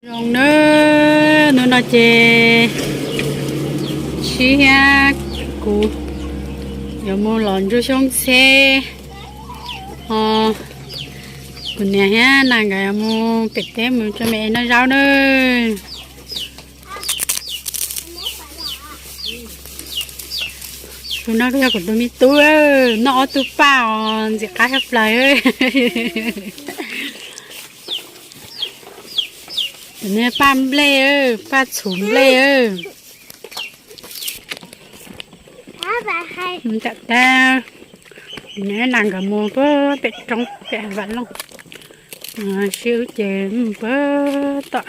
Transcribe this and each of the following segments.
Zoo nawb, hnub no ces Sib thiab kuv yuav mus lov ntsuag xyoob ntxheb, ho kuv niam thiab nas nkawd yuav mus pem teb mus tso me es noj zaub nawb. Tus no yog kuv tus me tub, noj ob tug paj os, ntxim qab tshaj plaws. Tus no paj nplej, paj txhuv nplej. Tam tag, nas nkawd mus puag pem roob pem hav vam looj, sib wb ces mus puag tom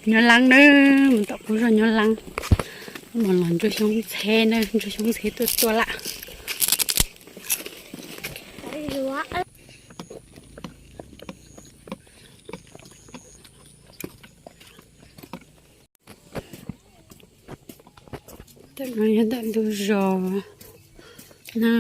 Nyuab Laab nawb, mus tom qub zog Nyuab Laab, mus lov ntsuag xyoob ntxheb nawb, ntsuag xyoob ntxheb tuaj tuaj lawm. Tam no yog ntawm ntug zos na.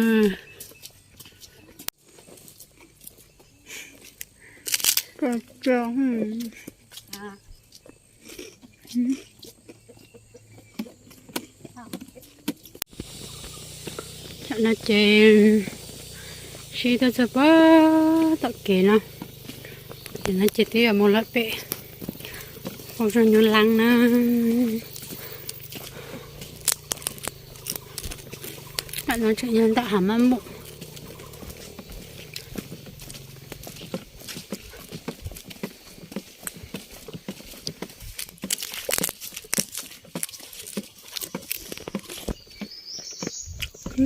Tam no ces sib tuaj txog puag tom kev no, tam no ces twb yuav mus lawm pem qub zog Nyuab Laab na. Tam no tseem yog ntawm hav mab mus.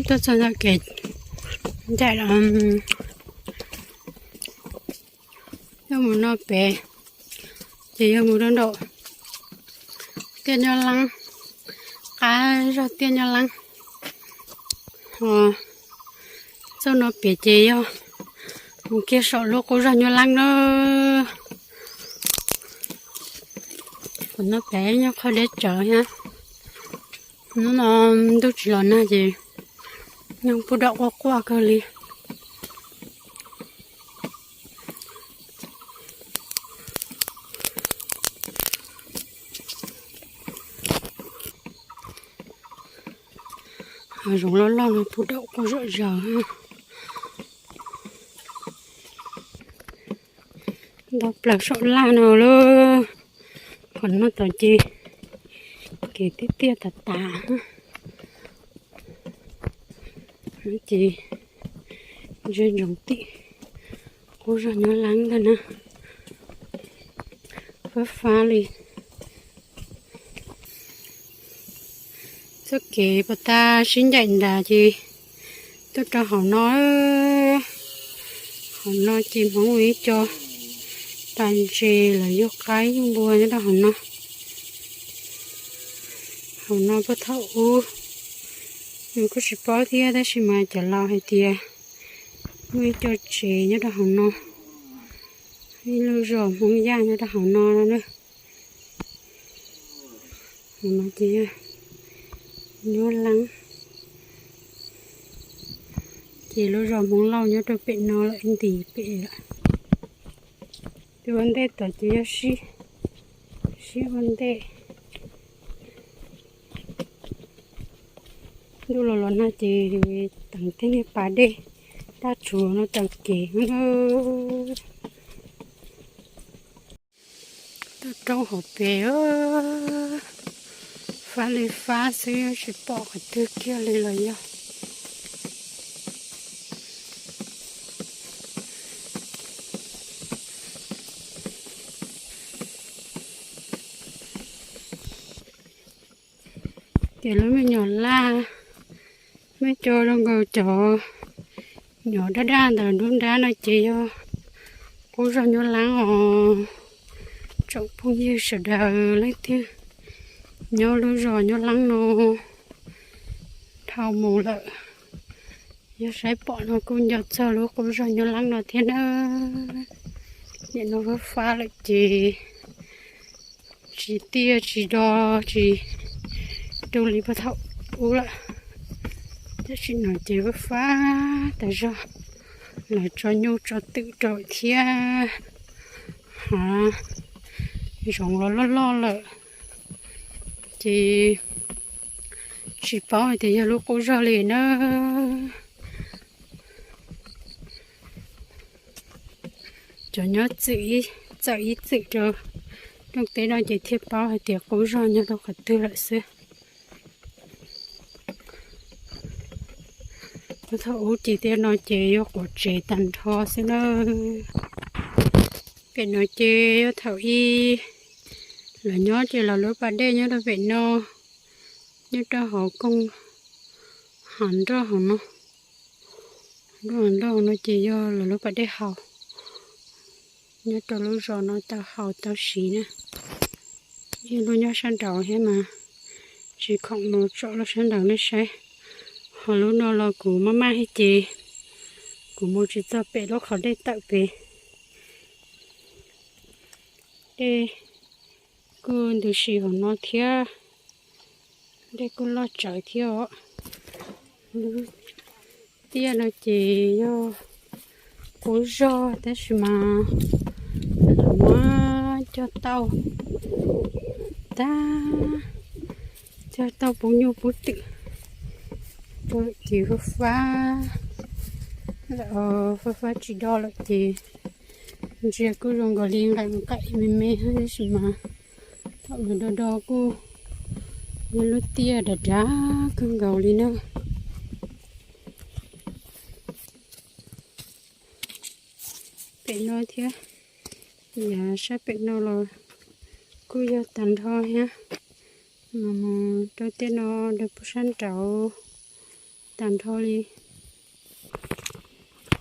Tuaj txog ntawm kev ncaim los, yog mus no pem ces yog mus rau nraum Tiaj Nyuab Laab, qab zog Tiaj Nyuab Laab. Ho txoj no pem ces yog mus kiag saum lub qub zog Nyuab Laab na. Qhov no pem nyob qhov deb tsawv thiab. Hnub no ntuj tsis los nag ces nyoog pub dawm quaj quaj kawg li. Hav zoov loj loj no pub dawm quaj zom zaws. Nto plaws saum laj no lawm. Qhov no tod ces kev tiaj tiaj tas tas. Ces ntsia ntsoov tim qub zog Nyuab Laab ntag na. Fab fab li. Txoj kev puas tas sib ncaim nrad ces tuaj rau hauv no. Hauv no ces Hmoob ib co tas ntses lawv yug qaib yug npua nyob rau hauv no. Hauv no puag thaum ub, nws kuj tsis paub thiab tab sis mas cov laus hais tias muaj ib co tsev nyob rau hauv no, ib lub zos Hmoob Yaj nyob rau hauv no na. Hauv no ces yog Nyuab Laab, ces lub zos Hmoob Lauj nyob rau pem no lawm, nti pem lawm. Tus ua ntej tod ces yog sib, sib ua ntej. Ntuj los los nag ces teev tej niag pas dej, daj tshuv no taws kev. Tuaj rau hauv pes, fab li fab xwb tsis pom qhov twg kiag li los yog. Ces lub me nyuam laj, me co zoo nkaus cov nyuam daj daj ntawm nruab nrab no ces yog qub zog Nyuab Laab os. Tsoom phooj ywg sawv daws leej twg nyob lub zos Nyuab Laab no dhau mus lawm, yog saib pom no kuj nco txog lub qub zog Nyuab Laab no thiab na. Nim no fab fab lawm ces tsis tiaj tsis do, tsis du li puag thaum ub lawm. Tab sis no ces fab fab tas zog, lawv tso nyuj tso twm rau thiab. Ho Zoov los loj loj lawm, ces tsis paub hais tias yog lub qub zog li na. Cov nyob txawm ib txwm rau rooj teb no ces thiaj paub hais tias qub zog nyob rau qhov twg lawm xwb. Thaum ub ces tej no ces yog quav tsev tag nrho xwb na. Pem no ces yog thaum ub lawv nyob ces lawv lub pas dej nyob rau pem no, nyob rau hauv koog hav nroj hauv no. Nroj hav nroj hauv no ces yog lawv lub pas dej haus, nyob rau lub zos no tau haus tau siv na. Yog lub nyob sab nraud thiab mas tsis khoom mus tsom lub sab nraud nej saib. Ho lub no los kuv maj maj thiab ces kuv mus tsis txog pem lub qhov dej tawm pem. Dej kuj ntws si hauv no thiab, dej kuj loj tsawv thiab os. Lub tiaj no ces yog qub zog tab sis mas lawv muab cog tauj tag, cog tauj pub nyuj pub twm rau ces fab fab, fab fab tsis do lawm ces ntsia kuj zoo nkaus li nqaim nqaim me me tab sis mas thaum lawv do do kuj yog lub tiaj dav dav kawg nkaus li na. Pem no thiab, yav sab pem no los kuj yog tag nrho thiab, mas mus rau tej no rau pem sab nraud tag nrho li.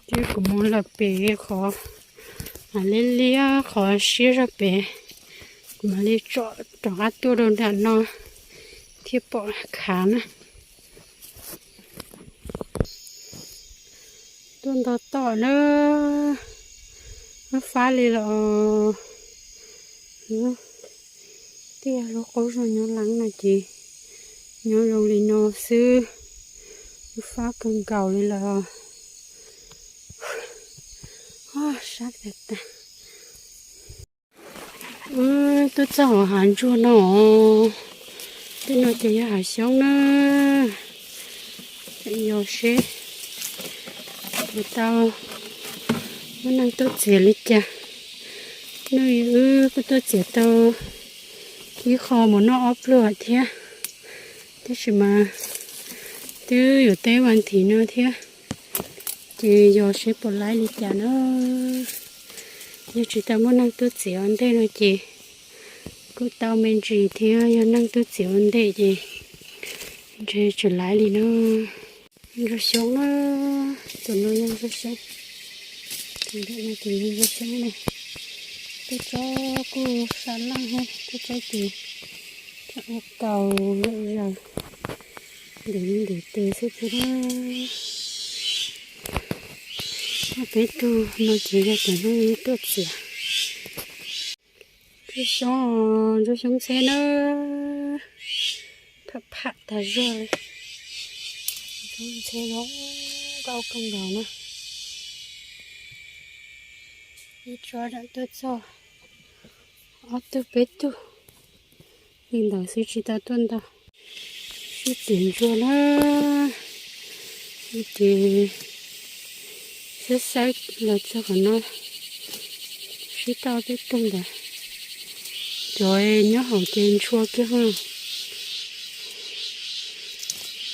Ces kuv mus lawm pem qhov liab liab qhov siab zog pem, kuv mam li tsom rov qab tuaj rau nram no thiaj pom khav na. Tuaj nto tom na, fab fab li los. Tiaj lub qub zog nyob leeb no ces nyob zoo li no xwb, fab kawg nkaus li los. Sab tas tas. Wb tuaj txog hauv hav ntsuag no, tej no ces yog hav xyoob na. Yog seb puas tau muaj neeg tuaj txiav li cas. Hnub wb kuj tuaj txiav tau ib qho mus noj ob pluag thiab, tab sis mas twb yuav teb vas thiv no thiab, ces yog seb puas laib li cas na. Yog tsis tau muaj neeg tuaj txiav ua ntej no ces kuj tau me ntsis thiab, yog neeg tuaj txiav ua ntej ces ntshe tsis laib li na. Ntsuag xyoob na, tus no yog ntsuag xyoob, tus no ces yog ntsuag xyoob na. Tej tsob kuj sab laj thiab, tej tsob ces ua kaus zom zaws ntev li ntev tes xwb thiab. Peb tug no ces yog cov hnub tuaj txiav. Ntsuag xyoob, ntsuag xyoob ntxheb na, pham pham tas zog li. Ntxheb zoo nkauj kawg nkaus na. Ib tsob zam tuaj txog ob tug peb tug li ntawd xwb, tsis tau tuaj ntau. Sib tim ntsuag na, ces saib saib los txog qhov no, sib tau peb tug ntawd. Cov nyob hauv ces ntshua kiag.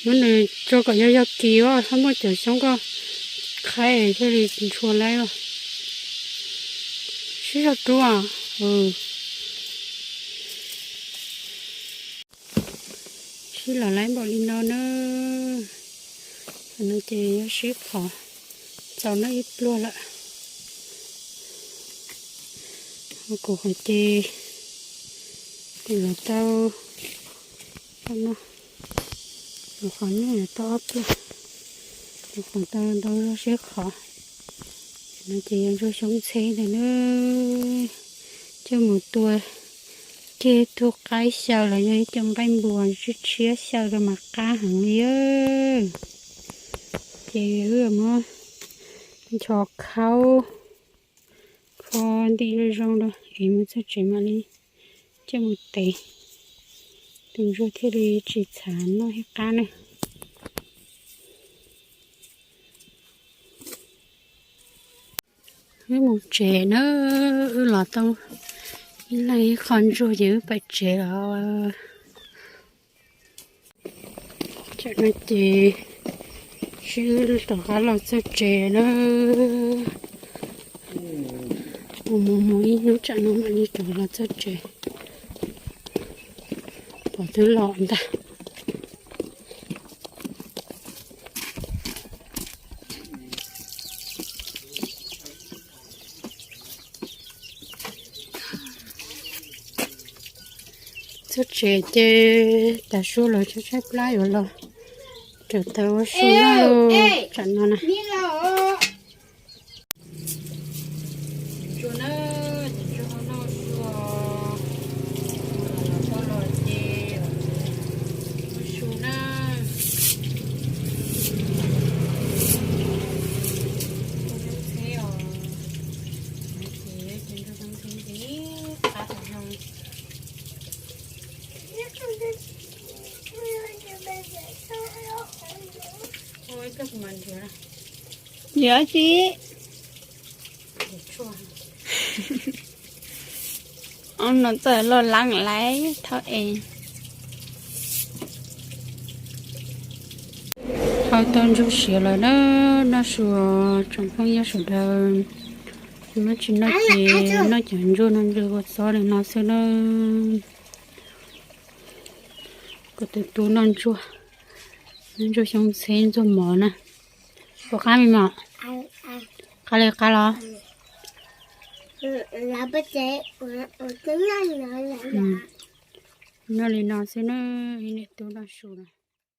Muab nws tso kom yog yog kis os, txhob muab cov xyoob koj qhaib thiaj li ntshua laib os. Sib zog rub os. Sib los laib npaum li no na. Qhov no ces yog sib qhov txaus noj ib pluag lawm. Kuv qhov ces kuv los tau, kuv qhov nyuj los tau ob pluag, kuv qhov tau ntau zog sib qhov. No ces yog ntsuag xyoob ntxheb ntag na. Coj mus tua ceg tug qaib xyaw los yog ib co nqaij npua tshiab tshiab xyaw rau mas qab heev li. Ces wb muab nchos khaub kho ntim zoo zoo rau es mus txog tsev mam li Coj mus tev, tus ntsuag thiaj li tsis txhav noj thiab qab ne. Wb mus tsev na, wb los tau ib leeg ib qho ntsuag ces wb pais tsev los. Tsam no ces sib rov qab los txog tsev na. Mus mus mus ib hnub tsam no mam li rov los txog tsev. Pom twb los ntag. Txog tsev ces tas su lawm, tshaib tshaib plab yuav los raws taws ua su na. Tsam no na. Yog tsis, no txawj loj leeb laiv thaum es. Hau tau ntsuag siav lawm na, noj su tsoom phooj ywg sawv daws. Noj tsis noj ces noj cov ntsuag no ntsuag ua txob li no xwb na. Kuv tus tub noj ntsuag, noj ntsuag xyoob ntxheb ntsuag mov na. Puas qab me mom? Qab li qab los? Noj li no xwb na, ib niam tub noj su na.